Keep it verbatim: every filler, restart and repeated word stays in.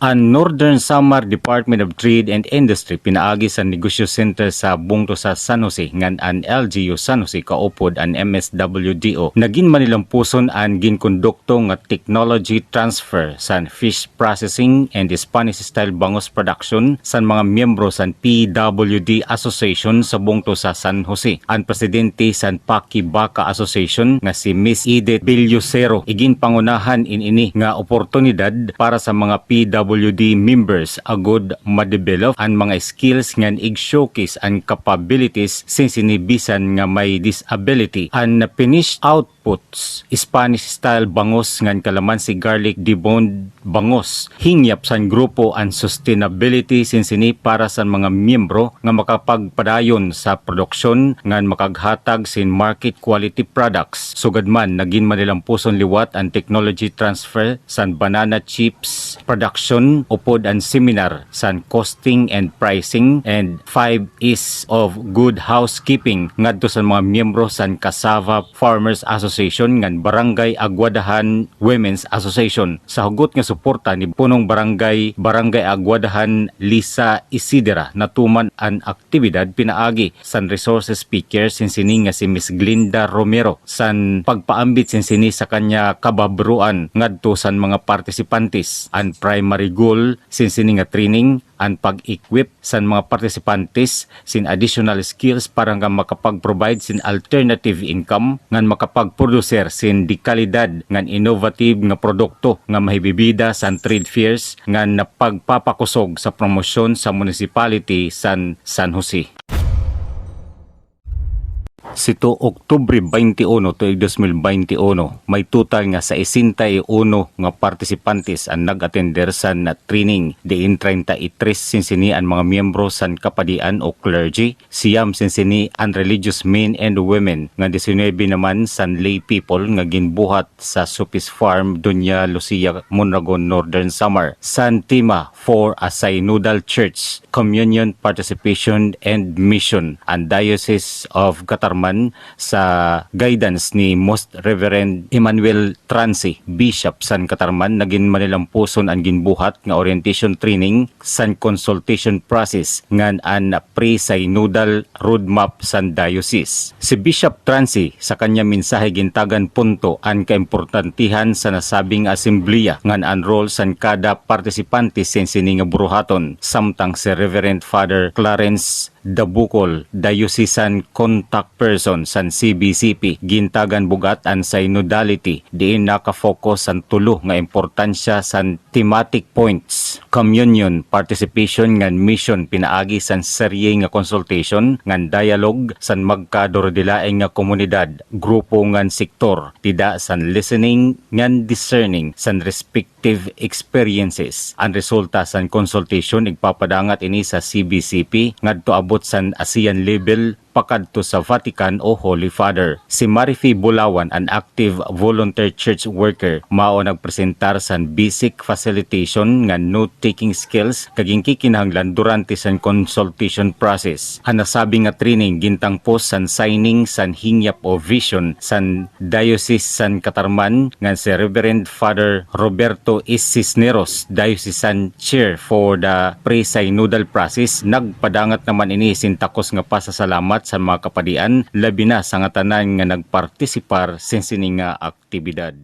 An Northern Samar Department of Trade and Industry pinaagi sa Negosyo Center sa bungto sa San Jose ngan an L G U San Jose kaupod an M S W D O nagin manilampuson an ginkondukto nga technology transfer san fish processing and Spanish style bangus production san mga miyembro san P W D Association sa bungto sa San Jose. An presidente san Pakibaka Association nga si Miss Edith Bellucero, iginpangunahan in ini nga oportunidad para sa mga P W D members agod ma-develop an mga skills ngan ig-showcase an capabilities sin sini bisan nga may disability. An finished outputs, Spanish style bangus ngan kalamansi garlic deboned bangus. Hingyap san grupo an sustainability sin sini para san mga miyembro nga makapagpadayon sa produksyon ngan makaghatag sin market quality products. Sugad man, nagin manilampuson liwat an technology transfer san banana chips production upod an seminar san costing and pricing and five E's of good housekeeping ngadto san mga miyembro san Cassava Farmers Association ngan Barangay Aguadahan Women's Association. Sa hugot nga suporta ni Punong Barangay, Barangay Aguadahan Lisa Isidera, natuman an aktibidad pinaagi san resource speaker sin sini nga si Miss Glinda Romero san pagpaambit sin sini sa kanya kababroan ngadto san mga partisipantes. An primary goal sin sini nga training an pag-equip san mga partisipantes sin additional skills para nga makapag-provide sin alternative income ngan makapagproduser sin dekalidad ngan innovative nga produkto nga mahibibida san trade fairs ngan pagpapakusog sa promosyon sa municipality san San Jose. Sito, Oktubre baynte uno, tuig dos mil baynte uno, may total nga sesenta y uno nga partisipantes an nag-atender san training, diin treinta y tres sin sini an mga miyembro san kapadian o clergy, siyam sin sini an religious men and women, nga diecinueve naman san lay people nga ginbuhat sa Supis Farm, Doña Lucia, Mondragon, Northern Samar. San tema for a synodal church, communion, participation, and mission. An Diocese of Catarman, sa guidance ni Most Reverend Emmanuel Transi, Bishop san Catarman, nagin manilampuson an ginbuhat nga orientation training san consultation process ngan an pre-synodal roadmap san diocese. Si Bishop Transi, sa kanya mensahe, gintagan punto an kaimportantehan sa nasabing asembleya ngan an role san kada partisipante sin sini nga buruhaton, samtang si Reverend Father Clarence Dabukol, diocesan contact person san C B C P, gintagan bug-at an synodality, diin naka-focus san tulo nga importansya san thematic points, communion, participation ngan mission pinaagi san serye nga consultation ngan dialogue san magkadurudilain nga komunidad, grupo ngan sektor, dida san listening ngan discerning san respective experiences. An resulta san consultation igpapadangat ini sa C B C P ngadto abot san ASEAN level pakadto sa Vatican o Holy Father. Si Marifi Bulawan, an active volunteer church worker, mao nagpresentar san basic facilitation ngan note-taking skills nga ginkikinahanglan durante san consultation process. An nasabi nga training gintangpos san signing san hingyap o vision san Diocese san Catarman ngan si Reverend Father Roberto S. Cisneros, Diocesan Chair for the Pre-Synodal Process, nagpadangat naman ini sin takos nga pasasalamat sa mga kapadian, labi na sa ngatanan nga nagpartisipar sin sini nga aktibidad.